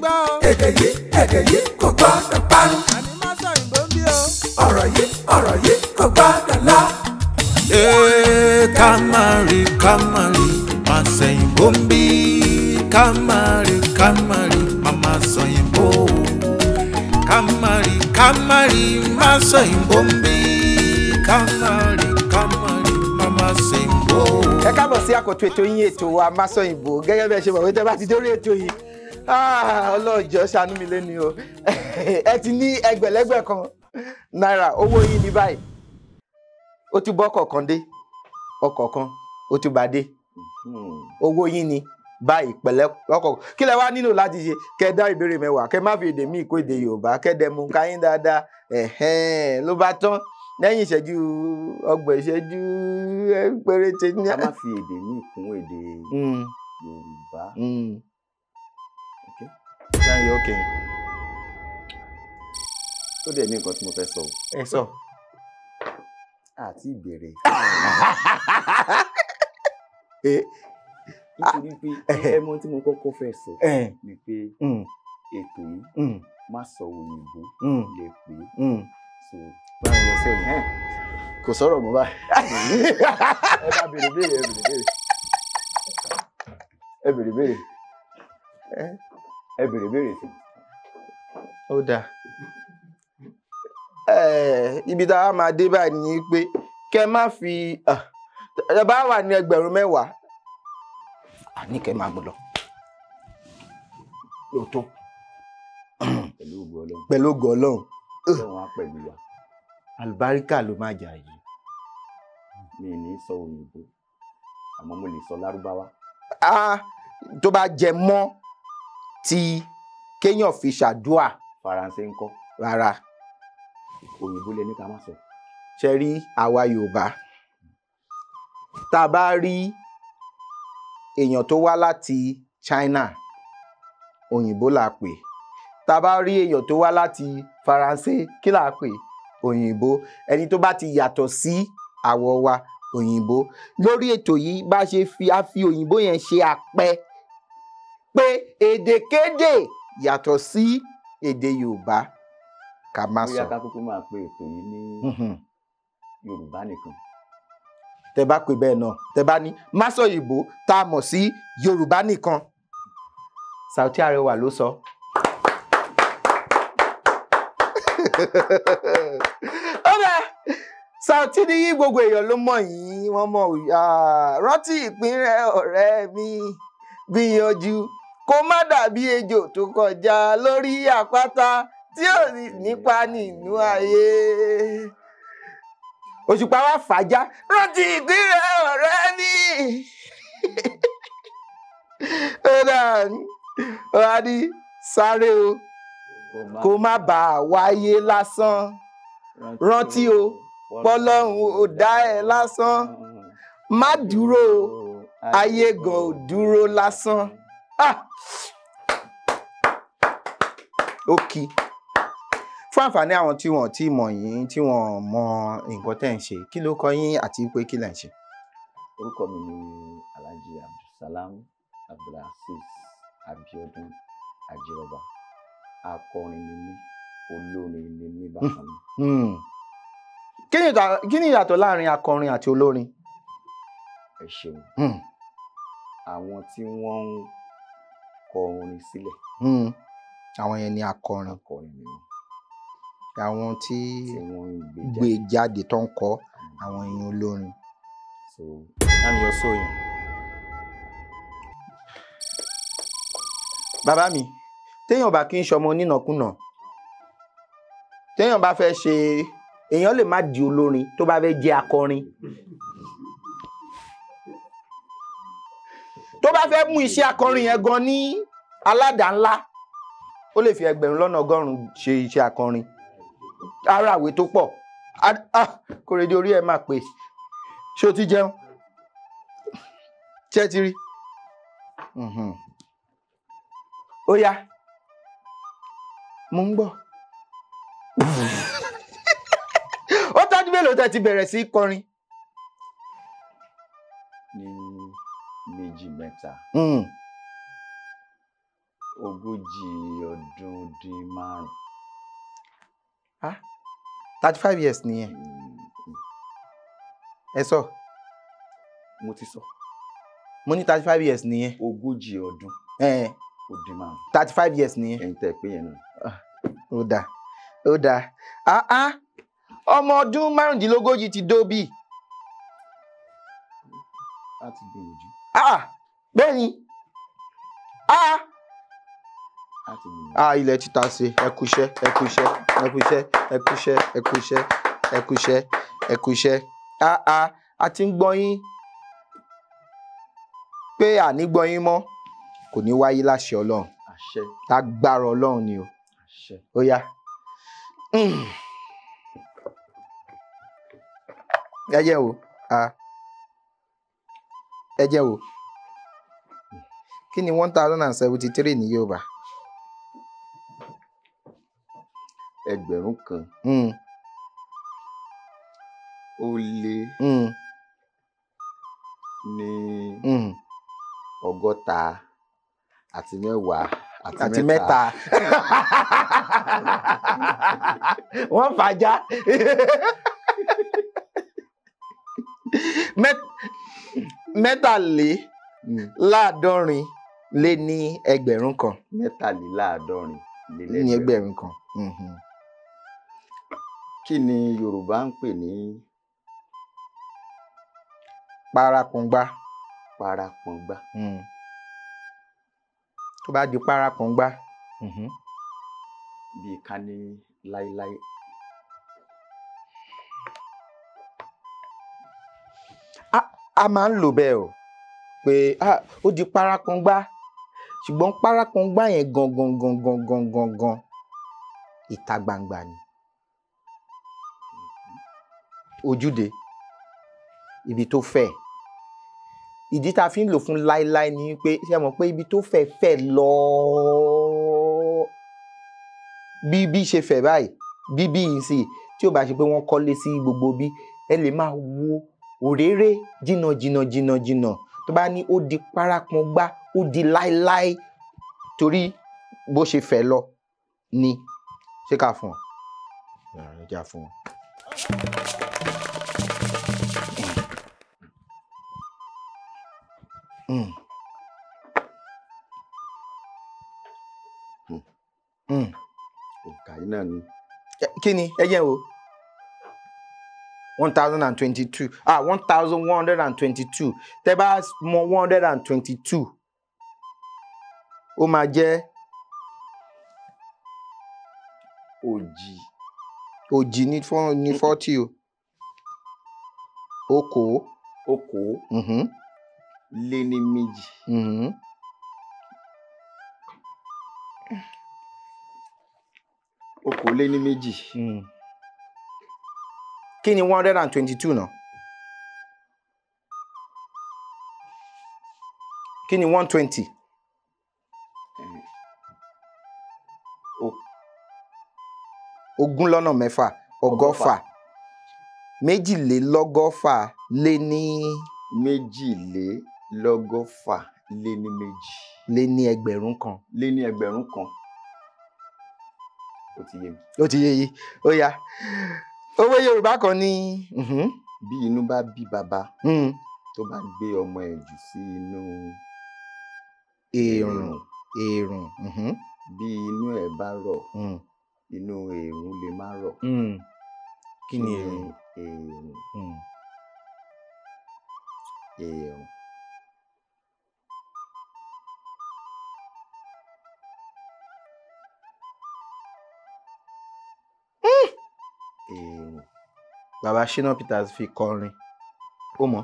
Èdè yìí, èdè yìí kò gbọ́dọ̀ parun. Ọ̀rọ̀ yìí, ọ̀rọ̀ yìí kò gbọ́dọ̀ lọ. Ká má rí, ká má rí, má sẹ̀yìnbó ń bí. Ká má rí, ká má rí, má má sọ̀yìnbó. Ká má rí, ká má rí, má sọ̀yìnbó ń bí. Ká má rí, ká má rí, má má sẹ̀yìnbó. Ẹ káàbọ̀ sí àkọ́tún ètò yín, ètò wa Masọ̀yìnbó. Gẹ́gẹ́ bí ẹ ṣe mọ̀ pé tẹ́ bá ti dórí ètò yìí, Ọlọ́jọ́ ṣàánú mi lẹ́nu o. Ẹ ti ní ẹgbẹ̀lẹ́gbẹ̀ kan náírà, owó yín ní báyìí. Ó ti bọ́ kọ̀ọ̀kan dé, ọkọ̀ kan ó ti bá dé. Owó yín ni báyìí pẹ̀lẹ́ ọkọ̀. Kí lẹ wá nílò láti ṣe? Kẹ́ dá ìbéèrè mẹ́wàá, kẹ́ má fi èdè míì kó èdè Yorùbá, kẹ́ dẹ̀ mú káyín dáadáa. Ló bá tán lẹ́yìn ìṣẹ́jú 30 ìṣẹ́jú péréte ní. Ká má fi èdè míì kún èdè Yorùbá. Okay. Ó dẹ̀ ní nǹkan tí mo fẹ́ sọ. Ẹ sọ. Àti ìbéèrè. Nítorí pé ẹ mọ̀ tí mo kọ́kọ́ fẹ́ sọ ni pé ètò yìí má sọ òyìnbó lè pè é. Kò sọ̀rọ̀ mọ́ báyìí. Ẹ bá béèrè béèrè, ẹ béèrè béèrè. Ẹ béèrè béèrè. Ẹ béèrè béèrè sí. Ó dáa. Ibi tá a máa dé báyìí ni pé kẹ́ má fi ẹ bá wà ní ẹgbẹ̀rún mẹ́wàá àní kẹ́ máa gbọ́dọ̀ lóòótọ́ pẹ̀lú ògo Ọlọ́run. Ọlọ́run á pẹ̀lú wa. Àlùbáríkà ló máa jà yìí. Mi ò ní sọ òyìnbó àmọ́ mo lè sọ lárúbáwá. Tó bá jẹ mọ́ ti kéèyàn fi ṣàdúà. Faransé ńkọ́? Rárá. Òyìnbó lẹ ní ká má sọ. Ṣe rí àwa Yorùbá, tá a bá rí èèyàn tó wá láti China, òyìnbó là pè. Tá a bá rí èèyàn tó wá láti Faransé, kí là pè? Òyìnbó. Ẹni tó bá ti yàtọ̀ sí àwọ̀ wa, òyìnbó. Lórí ètò yìí bá ṣe fi á fi òyìnbó yẹn ṣe àpẹ pé èdèkédè yàtọ̀ sí èdè Yorùbá ká má sọ. Bóyá ká kúkú máa pe ètò yìí ní Yorùbá nìkan. Tẹ bá pè bẹ́ẹ̀ náà, tẹ bá ní Masọ̀yìnbó tá a mọ̀ sí Yorùbá nìkan. Saoty Arẹwà ló sọ. Ó bẹ́ẹ̀, Saoty ní gbogbo èèyàn ló mọ̀ yín, wọ́n mọ̀ rántí ìpín rẹ ọ̀rẹ́ mi, gbìyànjú kó má dàbí ejò tó kọjá lórí àpáta tí ò nípa nínú ayé. Òṣùpá wa fàájà, rántí ìpín rẹ ọ̀rẹ́ mi. Ó wá ní sáré o kó má bàa wáyé lásán, rántí o pọ́lọ́run ò dá ẹ lásán, má dúró o ayé gan ò dúró lásán. Ó kí fún àǹfààní àwọn tí wọ́n ti mọ̀ yín, tí wọ́n mọ nǹkan tẹ́ ń ṣe, kí ló kọ yín àti pé kí lẹ̀ ń ṣe? Orúkọ mi ni Alhaji Abdulsalam Abdulaziz Abiodun Ajiroba. Akọrin ni mí, olórin ni mí bákan náà. Kí ni ìyàtọ̀ láàrin akọrin àti olórin? Ẹ ṣeun. Àwọn tí wọ́n ń kọ orin sílẹ̀. Àwọn yẹn ni akọrin. Akọrin ni wọ́n. Àwọn tí wọ́n ń gbé jáde tó ń kọ, àwọn yẹn olórin. Bàbá mi, téèyàn bá kí ń ṣọmọ onínàkúnà, téèyàn bá fẹ́ ṣe, èèyàn lè má di olórin tó bá fẹ́ jẹ́ akọrin. Tó bá fẹ́ mú iṣẹ́ akọrin yẹn gan ní aládàá-ńlá, ó lè fi 1,100,000 ṣe iṣẹ́ akọrin. Ara àwé tó pọ̀. Kòrèdé orí ẹ̀ máa pè. Ṣé o ti jẹun? Ṣé ẹ ti rí? Ó yá. Mo ń gbọ́. Ó tọ́jú mélòó tẹ́ ti bẹ̀rẹ̀ sí kọrin? Ní méjì mẹ́ta. Ogójì ọdún dín márùn. 35 years nìyẹn. Ẹ sọ. Mo ti sọ. Mo ní 35 years nìyẹn. 40 ọdún. Ó dín márùn. 35 years nìyẹn. Ẹ̀yin tẹ́ ẹ pé yẹn náà. Ó dáa, ó dáa. Ọmọ ọdún 35 ti dóbì. Láti gbìyànjú. Bẹ́ẹ̀ ni. Ilẹ̀ ti ta sí. Ẹ kú iṣẹ́, ẹ kú iṣẹ́, ẹ kú iṣẹ́, ẹ kú iṣẹ́, ẹ kú iṣẹ́, ẹ kú iṣẹ́, ẹ kú iṣẹ́. A ti ń gbọ́ yín pé àní gbọ́ yín mọ́ kò ní wáyé láṣẹ Ọlọ́run. Àṣẹ. Lágbára Ọlọ́run ni o. Àṣẹ. Ó yá. Ẹ jẹ́ wò. Ẹ jẹ́ wò. Kí ni 1073 ní Yorùbá? 1000 ó lé ní 60 àti 10 àti 3. Wọ́n fàájà. 73 lé ní 1000. 73 ní 1000. Kí ni Yorùbá ń pè ní parapọ̀ngbá? Parapọ̀ngbá. Tó bá di parapọ̀ngbá. Bíi ká ní láíláí. A máa ń lò bẹ́ẹ̀ o pé ó di parapọ̀ngbá, ṣùgbọ́n parapọ̀ngbá yẹn gangan gangan gangan gan ìta gbangba ni. Ojúde ibi tó fẹ̀. Ìdí tá a fi ń lò fún láíláí ni pé ṣé mọ̀ pé ibi tó fẹ̀ fẹ̀ lọ bí bí ṣe fẹ̀ báyìí bí bí yìí sì tí ó bá ṣe pé wọ́n kọ́lé sí gbogbo bí ẹ lè máa wo òréré jìnnà jìnnà jìnnà jìnnà. Tó bá ní ó di parapọ̀ngbá, ó di láíláí torí bó ṣe fẹ̀ lọ ni. Ṣé ká fún ọ? Ẹ jẹ́ fún ọ. Òǹkà yìí náà ni. Kí ni? Ẹ jẹ́ wo. 1022. 1122. Tẹ́ bá mọ 122, ó máa jẹ́ òjì. Òjì ní 40 o. Okòó. Okòó. Lé ní 2. Okòó lé ní 2. Kí ni 122 náà? Kí ni 120? 26, 120. 162 lé ní. 162 lé ní 2. Lé ní 1000. Lé ní 1000. Ó ti yé mi. Ó ti yé yìí. Ó yá. Òwe Yorùbá kan ní. Bí inú bá bí bàbá tó bá gbé ọmọ ẹ̀ jù sí inú èrùn. Èrùn. Bí inú ẹ̀ bá rọ̀, inú èrùn lè má rọ̀. Kí ni èrùn? Èrùn. Èrùn. Èrùn. Bàbá Shina Peters fi kọrin. Ó mọ̀,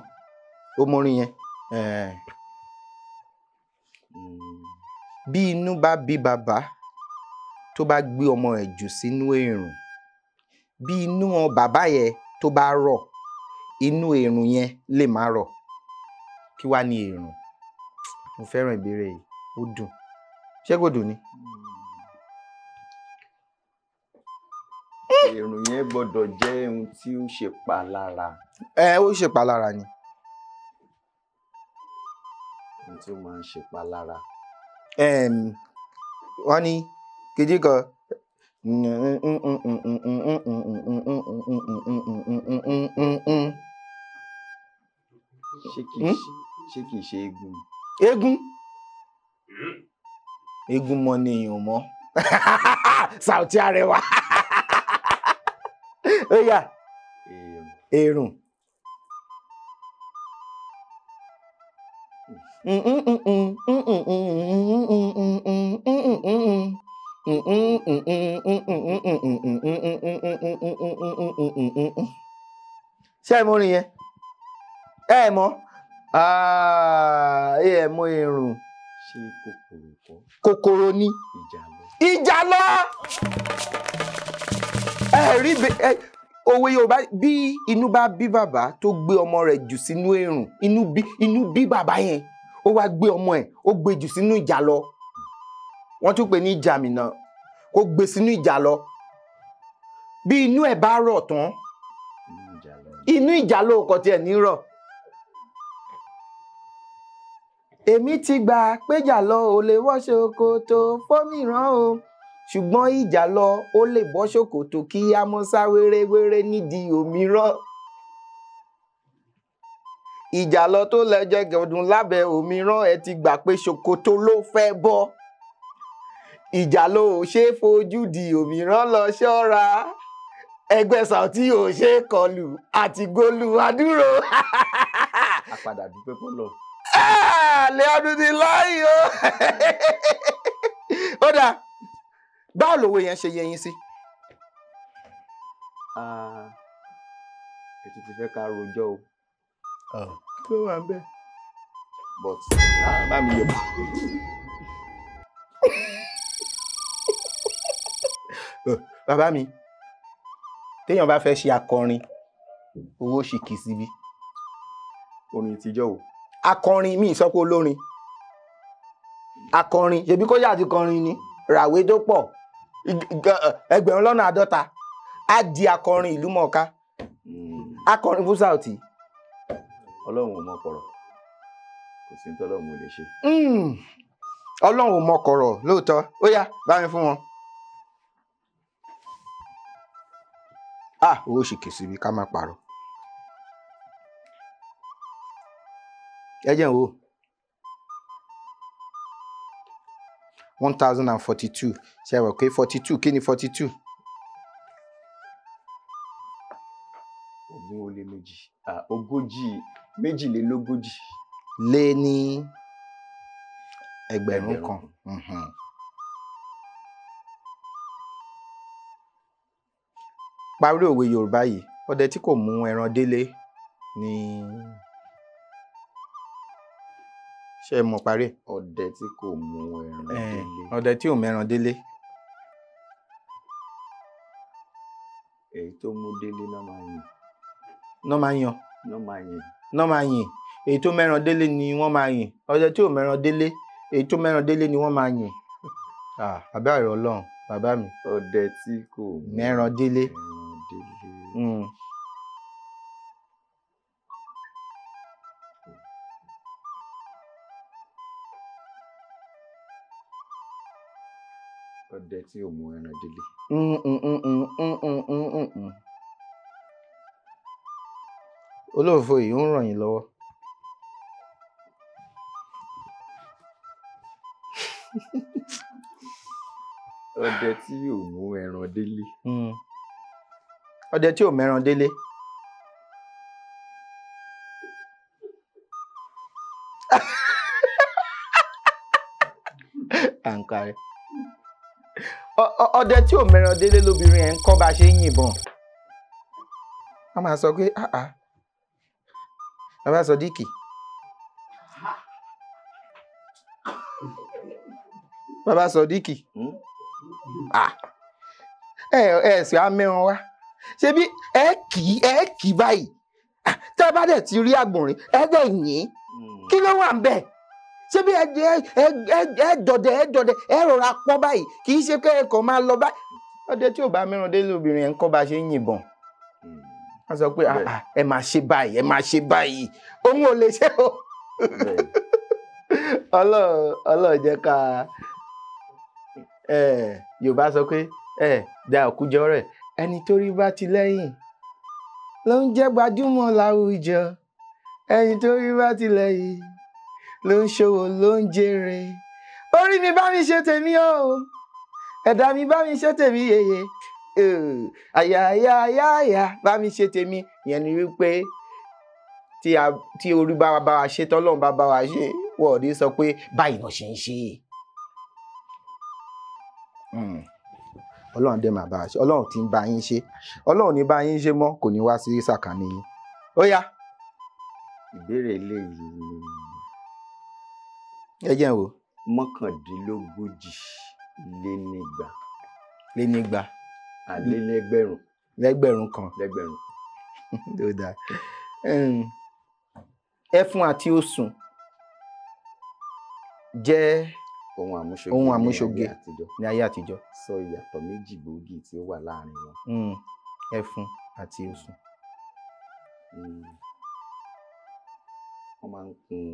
ó mọrin yẹn. Bí inú bá bí bàbá tó bá gbé ọmọ ẹ̀ jù sínú èrùn, bí inú bàbá yẹn tó bá rọ̀, inú èrùn yẹn lè má rọ̀. Kí wá ní èrùn? Mo fẹ́ràn ìbéèrè yìí, ó dùn. Ṣé kò dùn ni? Èrùn yẹn gbọ́dọ̀ jẹ́ ohun tí ó ṣe pa lára. Ó ṣe pa lára ni. Ohun tí ó máa ń ṣe pa lára. Wọ́n ní kejì kan. Ṣé kìí ṣe eégún? Eégún? Eégún mọ ni èèyàn mọ́. Saoty Arẹwà. Ó yá. Èrùn. Ṣé ẹ mọ̀ orin yẹn? Ẹ mọ̀? Ẹ mọ̀ èrùn. Ṣé kòkòrò kọ́? Kòkòrò ni. Ìjàlọ. Ìjàlọ! Ẹ rí òwe Yorùbá, bí inú bá bí bàbá tó gbé ọmọ rẹ̀ jù sínú èrùn, inú bí bàbá yẹn, ó wá gbé ọmọ ẹ̀, ó gbé jù sínú ìjàlọ. Wọ́n tún pè ní ìjàmìnà, kó gbé sínú ìjàlọ. Bí inú ẹ̀ bá rọ̀ tán, inú ìjàlọ kò tiẹ̀ ní rọ̀. Èmi ti gbà péjàlọ ò lè wọ́ ṣòkòtò fómìrán o, ṣùgbọ́n ìjàlọ ó lè bọ́ ṣòkòtò kí á mọ́ sá wéréwéré nídìí òmíràn. Ìjàlọ tó lẹ́jẹ̀ gọ̀dùn lábẹ́ òmíràn, ẹ ti gbà pé ṣòkòtò ló fẹ́ bọ́. Ìjàlọ ò ṣe é fojú di òmíràn, lọ ṣọ́ra. Ẹgbẹ́ Saoty ò ṣe é kọlù àti gólù adúró. A padà dúpẹ́ fọ́lọ́. Lè ọdún ti láyé o. Ó dáa, báwo lòwe yẹn ṣe yé yín sí? Ètò ti fẹ́ ká rojọ́ o. Kí ló wà ń bẹ̀? But bá mi yọ. Bàbá mi, téèyàn bá fẹ́ ṣe akọrin, owó ṣì kì í síbí. Orin ìtijọ́ o. Akọrin, mi sọ pé olórin. Akọrin, ṣebí kó yà ti kọrin ni, ràwé tó pọ̀, 50,000, á di akọrin ìlú mọ̀ọ́ká. Akọrin fún Saoty. Ọlọ́run ò mọ kọ̀rọ̀, kò sí ní tọ́lọ́run ò lè ṣe. Ọlọ́run ò mọ kọ̀rọ̀ lóòótọ́, ó yá bá mi fún wọn. Owó ṣì kì í síbi, ká má parọ́. Ẹ jẹ́ n wò. 1042. Ṣe rò pé 42 kí ni 42? 22, 42. Lé ní ẹgbẹ̀rún kan. Parí òwe Yorùbá yìí, ọdẹ tí kò mú ẹran délé ni. Ṣé ẹ mọ̀ parí ẹ̀? Ọdẹ tí kò mú ẹran délé. Ọdẹ tí ò mẹ́ran délé. Èyí tó mú délé náà máa yìn. Náà máa yan. Náà máa yìn. Náà máa yìn. Èyí tó mẹ́ran délé ni wọ́n máa yìn. Ọdẹ tí ò mẹ́ran délé, èyí tó mẹ́ran délé ni wọ́n máa yìn. Bàbá rẹ̀ Ọlọ́run, bàbá mi. Ọdẹ tí kò mẹ́ran délé. Mẹ́ran délé. Ọdẹ tí ò mú ẹran délé. Olóòfo yìí ń ràn yín lọ́wọ́. Ọdẹ tí ò mú ẹran délé. Ọdẹ tí ò mẹ́ran délé. Àǹkàrẹ́. Ọdẹ tí ò mẹ́ran délé lóbìnrin ẹ̀ ń kọ́ bá ṣe ń yìnbọn. A máa sọ pé àá. Bàbá Sọdíkì. Bàbá Sọdíkì. Ẹ sì á mẹ́ran wá. Ṣebí ẹ kì í báyìí. Tẹ́ ẹ bá dẹ̀ ti rí àgbọ̀nrín, ẹ dẹ̀ yìn. Kí ló wà ń bẹ̀? Ṣebí ẹ dọdẹ ẹ dọdẹ ẹ rọra pọ́n báyìí, kì í ṣe pé ẹ kàn máa lọ báyìí. Ọdẹ tí ò bá mẹ́ran délé obìnrin ẹ̀ ń kọ́ bá ṣe ń yìnbọn. Wọ́n sọ pé ẹ máa ṣe báyìí, ẹ máa ṣe báyìí, òun ò lè ṣe o. Ọlọ́run jẹ́ ká Yorùbá sọ pé da òkújọ rẹ̀ ẹni tó rí bá ti lẹ́yìn ló ń jẹ́ gbajúmọ̀ láwùjọ, ẹni tó rí bá ti lẹ́yìn ló ń ṣòwò ló ń jèrè. Orí mi bá mi ṣe tèmi o, ẹ̀dá mi bá mi ṣe tèmi yeye, àyà àyà àyà àyà bá mi ṣe tèmi. Ìyẹn ni wípé tí orí bá wa ṣe, tọ́lọ́run bá wa ṣe, wọ́n ò ní sọ pé báyìí náà ṣe ń ṣe. Ọlọ́run dẹ̀ máa bá wa ṣe, Ọlọ́run tí ń bá yín ṣe, Ọlọ́run ní bá yín ṣe mọ́, kò ní wá sí sàkání yín. Ó yá. Ìbéèrè eléyìí ni ẹ jẹ́ n wò. 239. Lé nígba. Àlélẹ́gbẹ̀rún. Lẹ́gbẹ̀rún kan. Lẹ́gbẹ̀rún. Ó dáa. Ẹfun àti osùn jẹ́ ohun àmúṣoge ní ayé àtijọ́. Sọ ìyàtọ̀ méjì gbòógì tí ó wà láàrin wọn. Ẹfun àti osùn. Wọ́n máa ń kun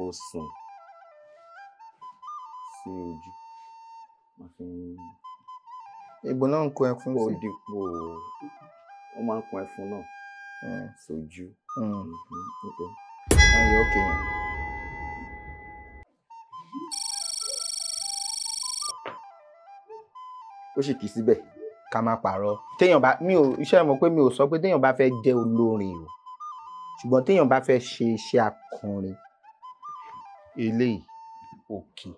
osùn sí ojú. Wọ́n fi ń. Ibo náà ń kun ẹfun sí. Ó dípò wọ́n máa ń kun ẹfun náà sójú. Ayọ̀ òkè yẹn. Ó sì kì í síbẹ̀. Ká má pààrọ̀. Téèyàn bá mi ò iṣẹ́ mọ̀ pé mi ò sọ pé téèyàn bá fẹ́ jẹ́ olórin o, ṣùgbọ́n téèyàn bá fẹ́ ṣe iṣẹ́ akọrin eléyìí òkè.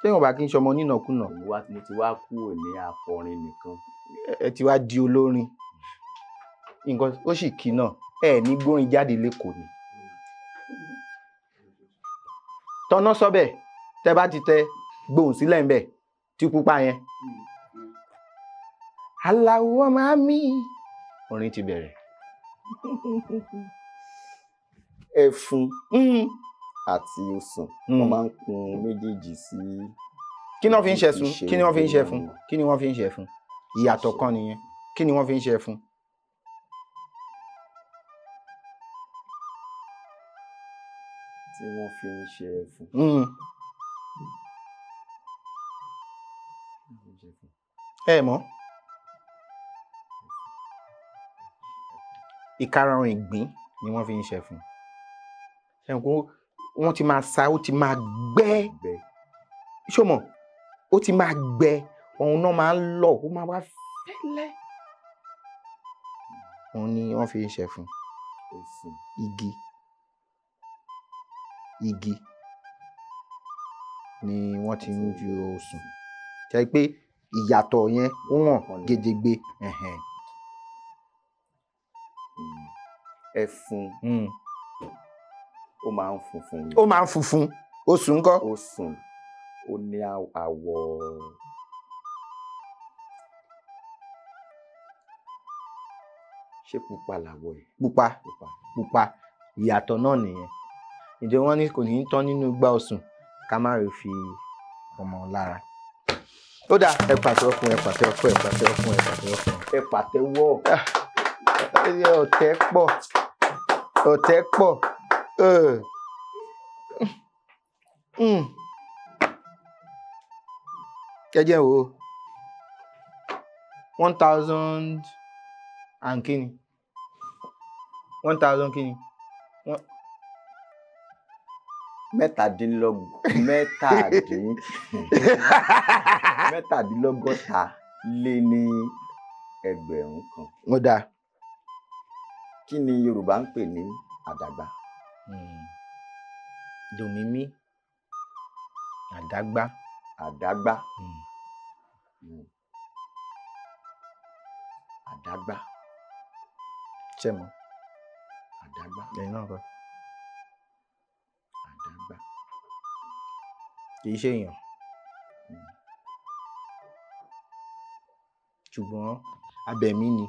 Téèyàn bá kí n ṣọmọ onínàkúnà. Mo ti wá kúrò ní akọrin nìkan. Ẹ ti wá di olórin. Nǹkan ó sì kì náà, ẹ ní gbórin jáde lẹ́kọ̀ọ́ ni. Tọ́nà sọ́bẹ̀ tẹ́ bá ti tẹ gbóhùn sílẹ̀ ń bẹ̀ tí pupa yẹn. Aláwọ̀ máa mí. Orin ti bẹ̀rẹ̀. Ẹfun àti osùn wọ́n máa ń kun méjèèjì sí. Kí ni wọ́n fi ń ṣẹ̀fun? Kí ni wọ́n fi ń ṣẹ̀fun? Kí ni wọ́n fi ń ṣẹ̀fun? Ìyàtọ̀ kan nìyẹn. Kí ni wọ́n fi ń ṣẹ̀fun? Tí wọ́n fi ń ṣe ẹfun. Ẹ mọ̀. Ìkarahun ìgbín ni wọ́n fi ń ṣẹ̀fun. Ṣẹ̀kún wọ́n ti máa sa, ó ti máa gbẹ. Ṣó mọ̀? Ó ti máa gbẹ, òun náà máa ń lọ, ó máa wá fẹ́lẹ́. Òun ni wọ́n fi ń ṣẹ̀fun. Igi. Igi ni wọ́n ti ń ju osùn. Ṣé pé ìyàtọ̀ yẹn ó hàn gedegbe. Ẹfun ó máa ń funfun. Ó máa ń funfun. Osùn ńkọ́? Osùn ó ní àwọ̀ ṣé pupa làwọ̀ ẹ̀? Pupa. Pupa. Ìyàtọ̀ náà nìyẹn. Ǹjẹ́ wọ́n ní kò ní tán nínú igbá osùn ká má rí fi ọmọ lára. Ó dáa, ẹ pàtẹ́wọ́ fún, ẹ pàtẹ́wọ́ fún, ẹ pàtẹ́wọ́ fún, ẹ pàtẹ́wọ́ fún. Ẹ pàtẹ́wọ́. Ọ̀tẹ̀ pọ̀. Ọ̀tẹ̀ pọ̀. Ẹ jẹ́ wo 1,000 and kíni? 1,000 kíni? 167 kan. Ó dáa. Kí ni Yorùbá ń pè ní àdàgbà? Dòmímí. Àdágbá. Àdágbá. Àdágbá. Ṣé mọ̀? Àdágbá. Ẹ̀yin náà kọ́. Àdágbá. Kì í ṣe èèyàn. Ṣùgbọ́n abẹ̀mí ni.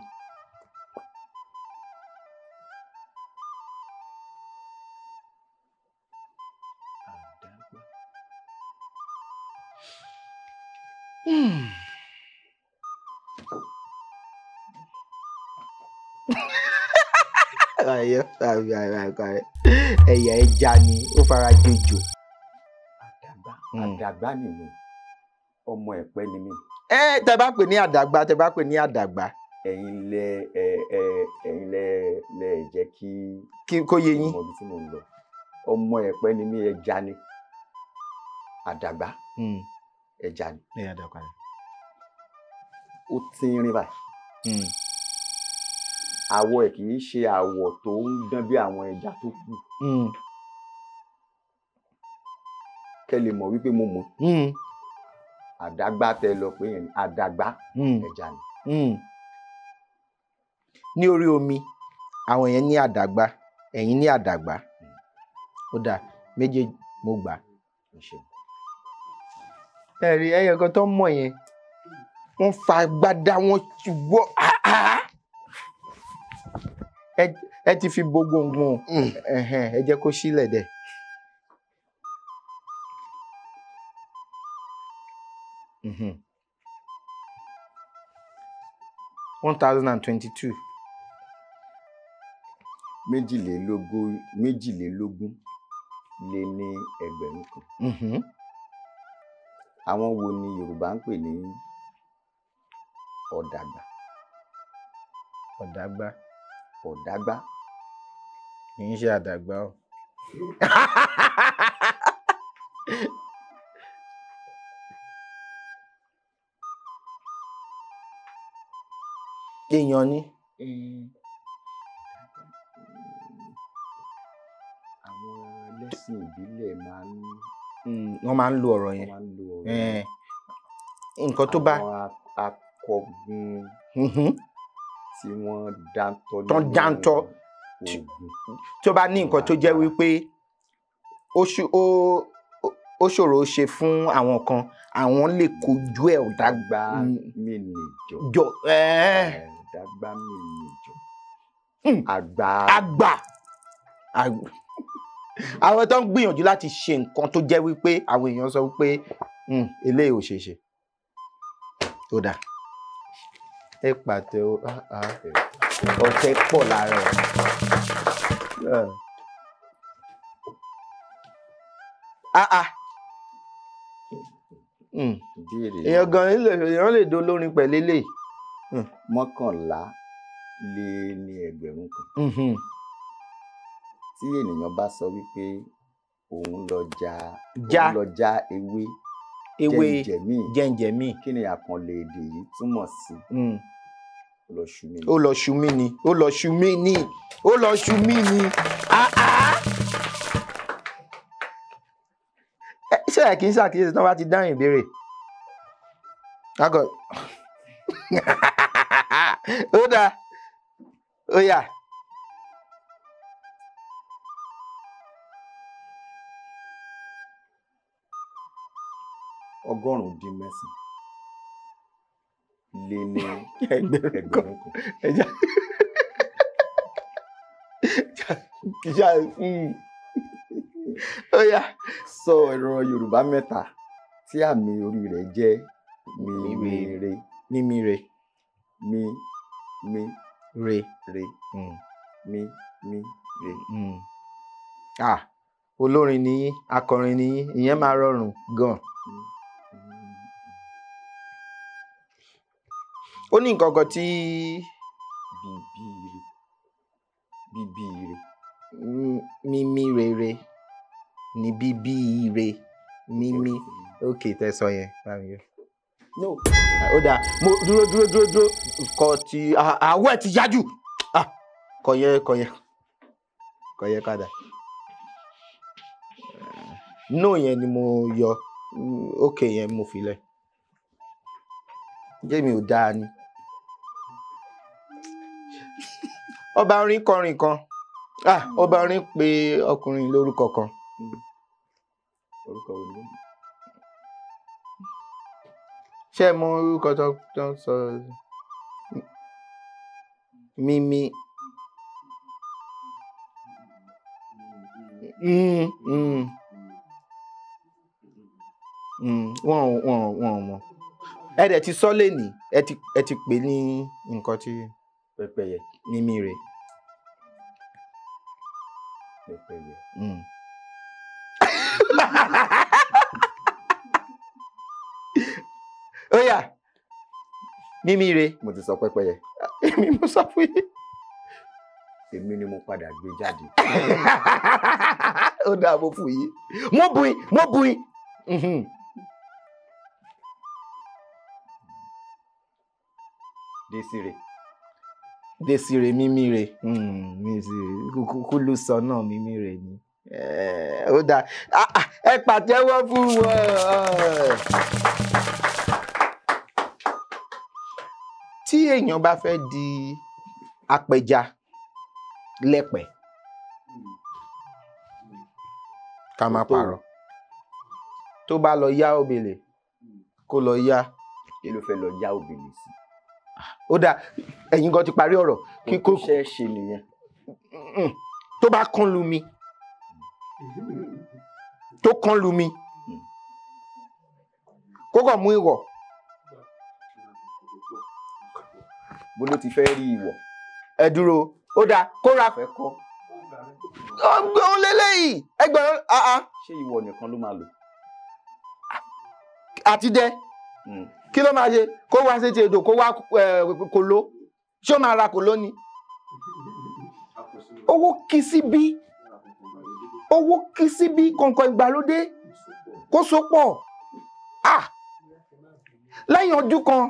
Àdágbá. Ẹ̀yà ẹja ni ó fara jejò. Àdàgbà ni mi, ọmọ Ẹ̀pẹ́ ni mi. Ẹ tẹ bá pè ní àdàgbà, tẹ bá pè ní àdàgbà. Ẹ̀yin lẹ ẹ ẹ ẹ̀yin lẹ lẹ jẹ́ kí kó yé yín. Ọmọ ibi tí mo ń lọ. Ọmọ Ẹ̀pẹ́ ni mí, ẹja ni. Àdàgbà. Ẹja ni. Ẹ àdàgbà ni. Ó tínrín báyìí. Àwọ̀ ẹ̀ kì í ṣe àwọ̀ tó ń dán bí àwọn ẹja tó kù. Kẹ́ lè mọ̀ wípé mo mọ̀. Àdàgbà tẹ lọ pé yẹn àdàgbà ẹja ni. Ní orí omi, àwọn yẹn ní àdàgbà, ẹ̀yin ní àdàgbà. Ó dáa, méjèèjì mo gbà. Ẹ rí ẹyọ kan tó ń mọ̀ yẹn, wọ́n fa agbádá wọn wọ́. Ẹ ti fi bo gbòǹgbò, ẹ jẹ́ kó sílẹ̀ dẹ̀. Mm-hmm. 1022. Méjìlélógún lé ní ẹgbẹ̀rún kan. Àwọn wo ni Yorùbá ń pè ní ọ̀dàgbà? Ọ̀dàgbà. Ọ̀dàgbà. Kì í ṣe àdàgbà o. Èèyàn ni. Àwọn ẹlẹ́sìn ìbílẹ̀ máa ń. Wọ́n máa ń lo ọ̀rọ̀ yẹn. Nǹkan tó bá. Àwọn akọgun tí wọ́n dáńtọ́. Tán dáńtọ́. Tí ó bá ní nǹkan tó jẹ́ wípé ó ṣòro ṣe fún àwọn kan, àwọn lè kojú ẹ̀. Ọ̀dàgbà mi nìjọ. Jọ Ọ̀dàgbà mi nìjọ. Àgbà. Àgbà. Àwọn tó ń gbìyànjú láti ṣe nǹkan tó jẹ́ wípé àwọn èèyàn sọ wípé eléyìí ò ṣeé ṣe. Ó dáa. Ẹ pàtẹ o, ọ̀tẹ̀ pọ̀ lára ẹ̀. Èèyàn gan èèyàn lè do lórin pẹ̀lú eléyìí. 11 lé ní ẹgbẹ̀rún kan. Tí ènìyàn bá sọ wípé òun lọ já ewé jẹ́ǹjẹ̀mí, kí ni àkànlò èdè yìí túmọ̀ sí? Ó lọ ṣu mí ni. Ó lọ ṣu mí ni. Ó lọ ṣu mí ni. Ṣé ẹ kì í ṣàkíyèsí tí wọ́n bá ti dáhùn ìbéèrè? Ó dáa, ó yá. 999 lé ní ẹgbẹ̀rún kan. Ó yá. Sọ ẹ̀rọ Yorùbá mẹ́ta tí àmì orí rẹ̀ jẹ́ mímí re. Mímí re. Mí mí re. Re. Mí mí re. Ah, olórin ni yín, akọrin ni yín, ìyẹn máa rọrùn gan. Ó ní nǹkan kan tí. Bíbí ire. Bíbí ire. Mímí rere ni bíbí ire. Mímí. Ok, tẹ sọ yẹn. No. Ó dáa, mo dúró dúró dúró dúró kọ ti àwọ̀ ẹ̀ ti yájú. Kọ yẹ kọ yẹ kọ yẹ padà. No yẹn ni mo yọ, ok yẹn mo fi lẹ̀. Jẹ́ mi ò dáa ni. Ọba orin kọrin kan. Ọba orin pe ọkùnrin lórúkọ kan. Orúkọ wo ni? Ṣé ẹ mọ orúkọ tó ń sọ? Mímí. Wọ́n mọ̀. Ẹ dẹ̀ ti sọ lẹ́nìí, ẹ ti pè ní nǹkan tí. Pẹ́pẹ́yẹ. Mímí rè. Pẹ́pẹ́yẹ. Ó yá, mímí re. Mo ti sọ pẹ́pẹ́yẹ. Èmi mo sọ fún yín. Èmi ni mo padà gbé jáde. Ó dáa, mo fún yín. Mo bù yín, mo bù yín. Desire. Desire mímí re. Kúkú ló sọ náà, mímí re ni. Ó dáa, ẹ pàtẹ́wọ́ fún wọn. Tí èèyàn bá fẹ́ di apẹja lẹ́pẹ̀, ká má parọ́, tó bá lọ yá òbèlè, kó lọ yá. Kí ló fẹ́ lọ yá òbèlè sí? Ó dáa, ẹ̀yin gan ti parí ọ̀rọ̀. Kí kó ṣe é ṣe nìyẹn. Tó bá kán lu mi, tó kán lu mi, kó kàn mú ìwọ̀. Bó ló ti fẹ́ rí ìwọ̀? Ẹ dúró, ó dáa, kó ra. Fẹ́ kọ́. Ọgbọ́n lélẹ́yìí, ẹgbẹ̀rún. Ṣé ìwọ̀ nìkan ló máa lò? Àti dẹ. Kí ló máa ṣe? Kó wá sétí odò, kó wá kòló. Ṣé ó máa ra kòló ni? Owó kì í síbí. Owó kì í síbí, kọ̀ǹkọ̀ ìgbàlódé. Kó so pọ̀. Lẹ́yìn ọdún kan.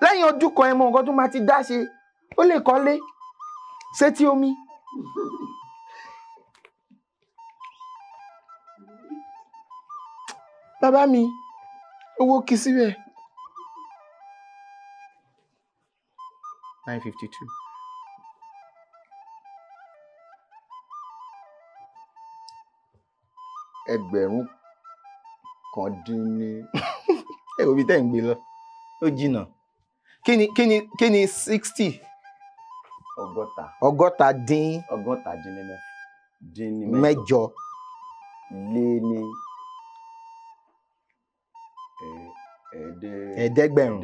Lẹ́yìn ọdún kan, ẹ mọ nǹkan tó máa ti dá ṣe. Ó lè kọ́lé sétí omi. Bàbá mi, owó kì í síbẹ̀. 9:52. Ẹgbẹ̀rún kan dín ní. Ẹ wo ibi tẹ́ ń gbé lọ, ó jìnnà. Kí ni 60? 60. 60 dín. 60 dín ní mẹ́jọ. Lé ní ẹ̀ẹ́dẹ́gbẹ̀rún.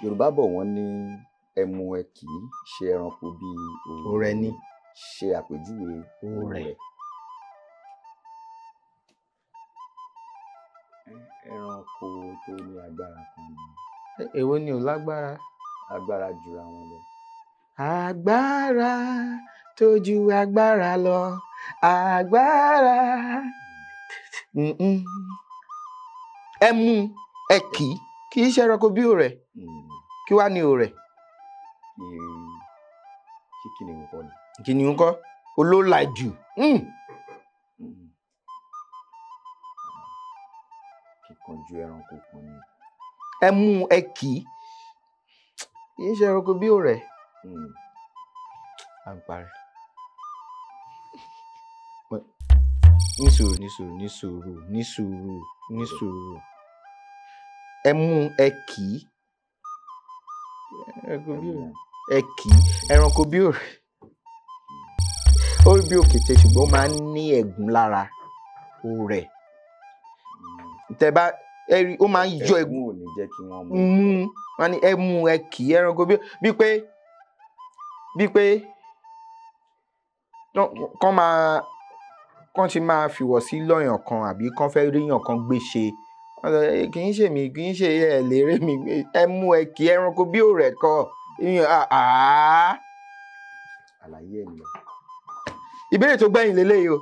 Yorùbá bọ̀ wọ́n ní ẹmu ẹ kì í ṣe ẹranko bíi òrẹ́ ni. Ṣe àpèjúwe òrẹ́. Ẹranko tó ní agbára kan ni. Èwo ni ò lágbára? Agbára jura wọn lọ. Agbára tó ju agbára lọ, agbára. Ẹ mú ẹ kì í ṣe ẹranko bí òrẹ́. Kí wá ní òrẹ́? Ṣé kìnìún kọ́ ni? Kìnìún kọ́, olólàjù. Kíkanjú ẹranko kan ni. Ẹ mú ẹ kì í ṣe ẹranko bí òrẹ́. À ń parí. Ní sùúrù, ní sùúrù, ní sùúrù, ní sùúrù, ní sùúrù. Ẹ mú ẹ kì í. Ẹ kì í. Ẹranko bí òrẹ́. Ó rí bí òkété ṣùgbọ́n ó máa ń ní ẹ̀gún lára òrẹ́. Tẹ bá ẹ rí, ó máa ń yọ ẹ̀gún. Ẹ̀gún ò ní jẹ́ kí wọ́n mú. Wọ́n ní ẹ mú ẹ kì í ẹranko bí pé kán máa kán ti máa fìwọ̀ sí lọ́yàn kan àbí kán fẹ́ ríyàn kan gbé ṣe. Kì í ṣe mi, kì í ṣe ẹ lè rí mi. Ẹ mú ẹ kì í ẹranko bí òrẹ́ kọ́. Àlàyé ẹ̀ lọ. Ìbéèrè tó gbẹ̀yìn lélẹ́yìí o.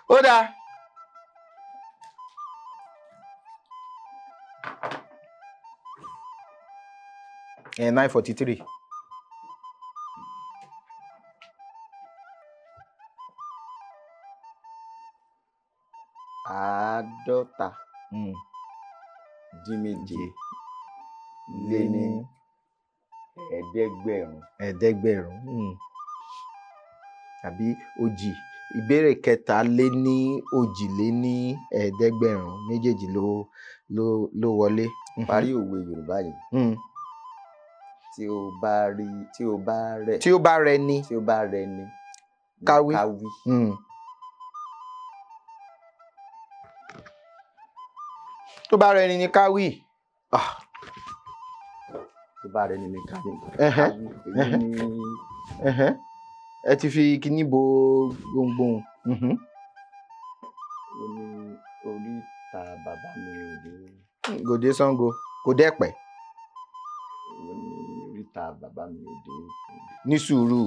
Ó dáa. Ẹ 9:43. 50 dín méje lé ní ẹ̀ẹ́dẹ́gbẹ̀rún. Ẹ̀ẹ́dẹ́gbẹ̀rún. Tàbí òjì. Ìbéèrè kẹta lé ní òjì lé ní ẹ̀ẹ́dẹ́gbẹ̀rún, méjèèjì ló wọlé. Parí òwe Yorùbá yìí. Tí ó bá rí, tí ó bá rẹ̀. Tí ó bá rẹ ni. Tí ó bá rẹ ni. Káwí. Káwí. Tó bá rẹ ni ni káwí. Tó bá rẹ ni ni káwí. Káwí. Èyí ni. Ẹ ti fi kíní bo gbohùngbohùn. Ó ní oríta bàbá mi ò dé. Gòdè Ṣàngó kò dẹ́pẹ̀. Ó ní oríta bàbá mi ò dé. Ní sùúrù.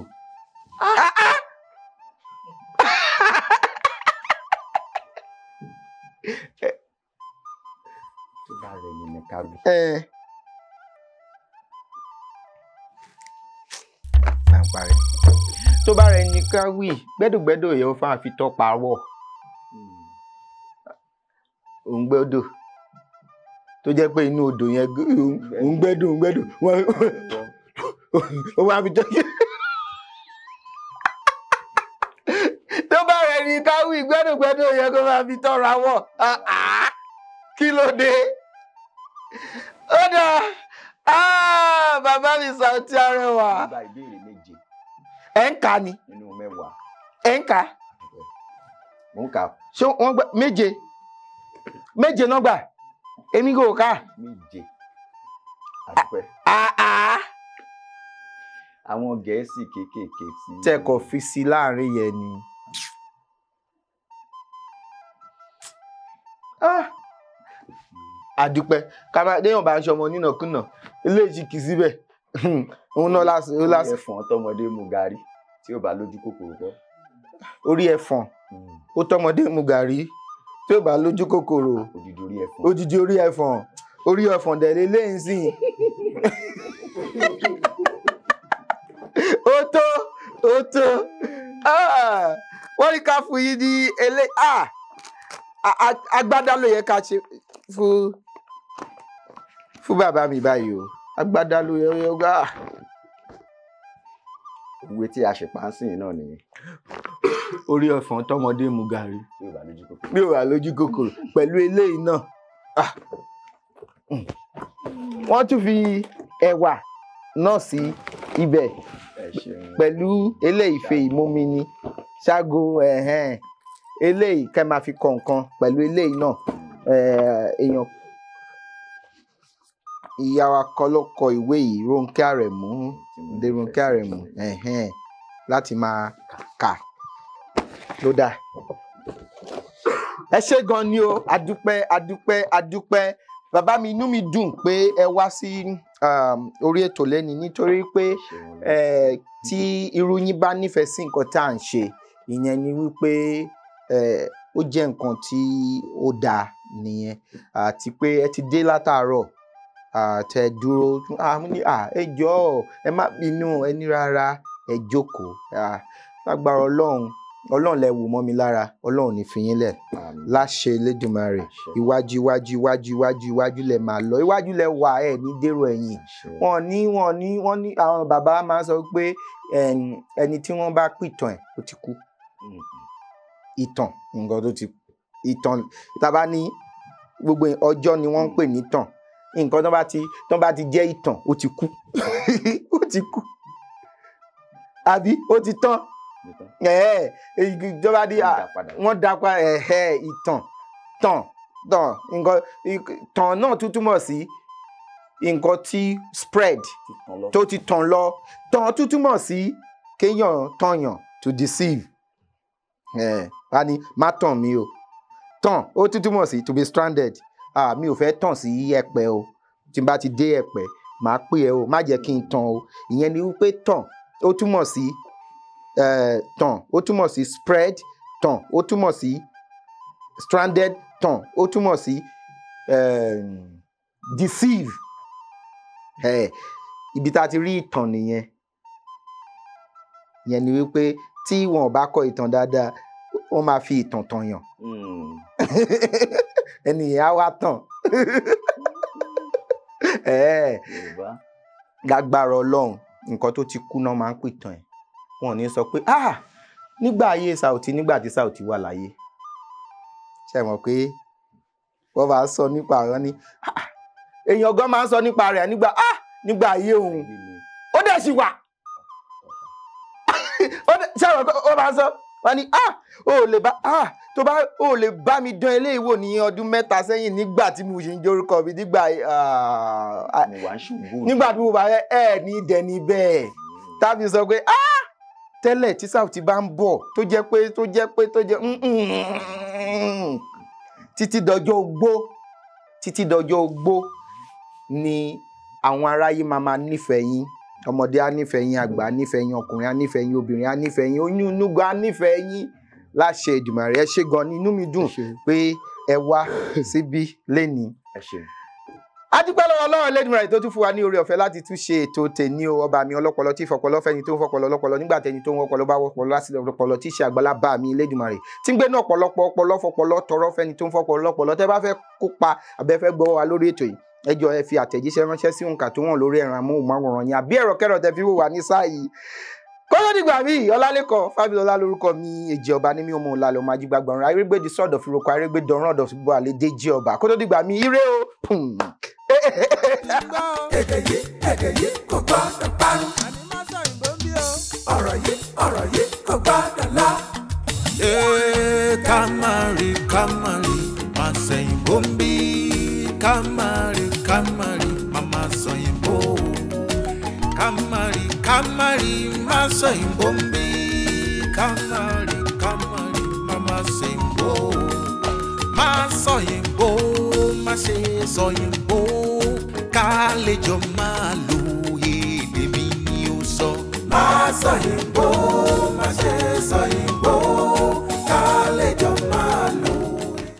Tó bá rẹ̀ ní ká wí. Tó bá rẹ̀ ní ká wí, gbẹ́dùgbẹ́dù yẹn ó fà fi tọ́ pa wọ̀. Òun gbẹ́dù tó jẹ́ pé inú odò yẹn òun gbẹ́dù òun gbẹ́dù ó wá fi tọ́. Tó bá rẹ̀ ní ká wí, gbẹ́dùgbẹ́dù yẹn kó máa fi tọ́ra wọ̀. Kí ló dé? Ó dáa, bàbá mi Saoty Arẹwà. Gba ìbéèrè méje. Ẹ̀ ń kà ni. Nínú mẹ́wàá. Ẹ̀ ń kà. Mò ń kà. Ṣé wọ́n gba méje? Méje náà gbà. Èmi kò kà. Méje. Àdúpẹ́. Àwọn Gẹ̀ẹ́sì kéékèèké tí. Tẹ́ kò fi sí láàrin yẹn ni. Àdúpẹ́ ká déyàn bá ń ṣọmọ nínàkúnà eléyìí kì í síbẹ̀ òun náà lásán. Orí ẹ̀fọ̀n tọmọdé mu gàrí tí ó bá lójú kòkòrò kọ́. Orí ẹ̀fọ̀n ó tọmọdé mu gàrí tí ó bá lójú kòkòrò. Odidi orí ẹ̀fọ̀n. Odidi orí ẹ̀fọ̀n orí ẹ̀fọ̀n dẹ̀ lélẹ́yìn sí i. Ó tó ó tó wọ́n ní ká fún yín ní elé agbádá ló yẹ ká ṣe fún bàbá mi báyìí o, agbádá ló yẹ ó gbà. Òwe tí a ṣe pa ń sìn náà nìyẹn. Orí ẹ̀fọ̀n tọmọdé mu gàrí bí ó bá lójú kòkòrò pẹ̀lú eléyìí náà. Wọ́n tún fi ẹ̀wà náà sí ibẹ̀ pẹ̀lú eléyìí fe ìmómi ni ṣágo eléyìí kẹ́ máa fi kọ̀ọ̀kan pẹ̀lú eléyìí náà. Èèyàn ìyá wa kọ́ ló kọ ìwé yìí, Rónkẹ́ Àrẹ̀mú, dé Rónkẹ́ Àrẹ̀mú láti máa kà ló dáa. Ẹ ṣé gan ni o, adúpẹ́ adúpẹ́ adúpẹ́ bàbá mi, inú mi dùn pé ẹ wá sí orí ètò lẹ́ni nítorí pé tí irú yín bá nífẹ̀ẹ́ sí nǹkan tá à ń ṣe, ìyẹn ni wípé ó jẹ́ nǹkan tí ó dáa nìyẹn, àti pé ẹ ti dé látàárọ̀ àtẹ dúró ẹ jọ̀ọ́ ẹ má bínú ẹ ní rárá ẹ jókòó lágbára Ọlọ́run, Ọlọ́run lẹ wò mọ́ mi lára, Ọlọ́run ní fi yín lẹ̀ láṣẹ Elédùmarè. Iwájú iwájú iwájú iwájú iwájú lẹ máa lọ, iwájú lẹ wà, ẹ ní dèrò ẹ̀yìn. Wọ́n ní àwọn bàbá máa ń sọ pé ẹni tí wọ́n bá pìtàn ẹ̀ ó ti kú. Ìtàn nǹkan tó ti ìtàn tàbá ní gbogbo ọjọ́ ni wọ́n ń pè ní tàn, nǹkan tó bá ti jẹ́ ìtàn ó ti kú. Ó ti kú àbí ó ti tán. Ìjọba di wọ́n dá pa ìtàn tàn tàn nǹkan tàn náà tún túmọ̀ sí nǹkan tí spread tó ti tàn lọ. Tàn tún túmọ̀ sí kéèyàn tànyàn, to deceive. Wá ní má tàn mí o. Tàn ó tún túmọ̀ sí to be stranded. Mi ò fẹ́ tàn sí ẹ̀pẹ̀ o, tí n bá ti dé ẹ̀pẹ̀ màá pè ẹ́ o, má jẹ́ kí n tàn o. Ìyẹn ni wípé tàn ó túmọ̀ sí tàn ó túmọ̀ sí spread, tàn ó túmọ̀ sí stranded, tàn ó túmọ̀ sí deceive. Ibi tá a ti rí ìtàn nìyẹn. Ìyẹn ni wípé tí wọn ò bá kọ ìtàn dáadáa, wọ́n máa fi ìtàn tàn yàn. Ẹni yẹn á wá tàn. Lágbára Ọlọ́run, nǹkan tó ti kú náà máa ń pìtàn ẹ̀. Wọn ò ní sọ pé nígbà ayé Saoty, nígbà tí Saoty wà láyé. Ṣé ẹ mọ̀ pé wọ́n máa ń sọ nípa àwọn ní èèyàn gan máa ń sọ nípa rẹ̀ nígbà ayé òun ó dẹ̀ sì wà. Ṣé ẹ mọ̀ pé wọ́n máa ń sọ wọ́n ní o lè bá tó bá o lè bá mi dán eléyìí wò ní ọdún mẹ́ta sẹ́yìn nígbà tí mo ṣe ń jórúkọ mi nígbà nígbà tí mo bá ẹ ní dẹni bẹ́ẹ̀ tàbí sọ pé Tẹ́lẹ̀ tí Saoty bá ń bọ̀, tó jẹ́ pé tó jẹ́ pé tó jẹ́ títí dọjọ́ ogbó, títí dọjọ́ ogbó ni àwọn aráyé máa máa nífẹ̀ẹ́ yín. Ọmọdé á nífẹ̀ẹ́ yín, àgbà á nífẹ̀ẹ́ yín, ọkùnrin á nífẹ̀ẹ́ yín, obìnrin á nífẹ̀ẹ́ yín, oyún inú gan á nífẹ̀ẹ́ yín láṣẹ Èdùmàrè. Ẹ ṣé gan ni, inú mi dùn pé ẹ wá síbí lénìí. Ẹ ṣeun. A dúpẹ́ lọ́wọ́ Ọlọ́run Elédùmarè tó tún fún wa ní oore ọ̀fẹ́ láti tún ṣe ètò tèmi o. Ọba mi ọlọ́pọlọ tí ìfọpọlọ fẹ́ni tó ń fọpọlọ lọ́pọlọ nígbà tẹni tó ń wọpọlọ bá wọpọlọ lásìlẹ̀ ọpọlọ tí í ṣe àgbàlá bá mi Elédùmarè tí ń gbé náà ọ̀pọ̀lọpọ̀ ọpọlọ fọpọlọ tọrọ fẹ́ni tó ń fọpọlọ lọ́pọlọ. Tẹ́ bá fẹ́ kópa àbẹ́ fẹ́ gbọ́ wa lórí ètò yìí, ẹ jọ̀ọ́ ẹ fi àtẹ̀jíṣẹ́ ránṣẹ́ sí òǹkà tó wọ̀n lórí ẹ̀rọ amóhùnmáwòrán yẹn àbí ẹ̀rọ kẹ́rọ tẹ́ fi wò wá ní sáà yìí. Kọ́lọ́ dìgbà mí, Ọlálékan Fábílọ́lá lórúkọ mi, èjì ọba ní mi, ọmọ òlàlẹ̀ ọmọ ajígbàgbọ̀nrún arégbèdì sọ̀dọ̀ fìròkọ arégbèdì dọ̀rùn ọ̀dọ̀ bọ̀ àlejò jí ọba. Kótó dìgbà mí, ire o. Èdè yìí, èdè yìí kò gbọ́dọ̀ parun. Ọ̀rọ̀ yìí, ọ̀rọ̀ yìí kò gbọ́dọ̀ lọ. Ká má rí, ká má rí, má sẹ̀yìnbó ń bí. Ká má rí, ká má rí, má má sọ̀yìnbó. Ká má rí, ká má rí, má sọ̀yìnbó ń bí. Ká má rí, ká má rí, má má sẹ̀yìnbó.